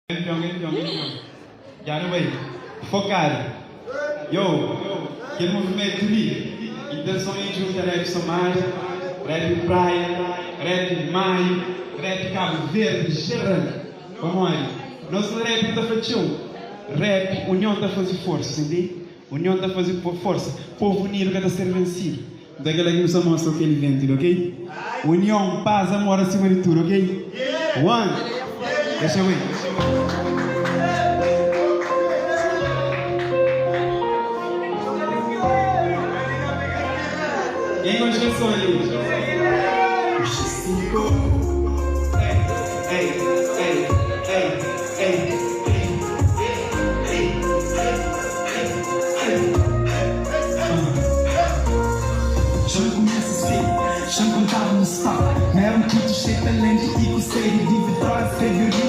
Kanpion, kanpion, kanpion. Dja nu bai. Fokadu. Yo, kel movimentu li, intenson é djunta rap Somada, rap Praia, rap Maio, rap Kabu Verdi jeral. Pamodi nos na rap nu ta fla txeu, rap, union ta faze forsa, senti? Union ta faze forsa, povu unidu ka ta ser vensidu. Nton kel-la ki nu sta mostra kel iventu li, ok? Union, paz, amor asima di tudu, ok? One! Dexa bai. Quem gosta desse som ali? Ei, ei, ei, ei, ei, ei, ei. Xa-m kumesa si, xa-m kontaba un stória Ma era un putu xeiu talentu i ku sedi di vitória Skrebe.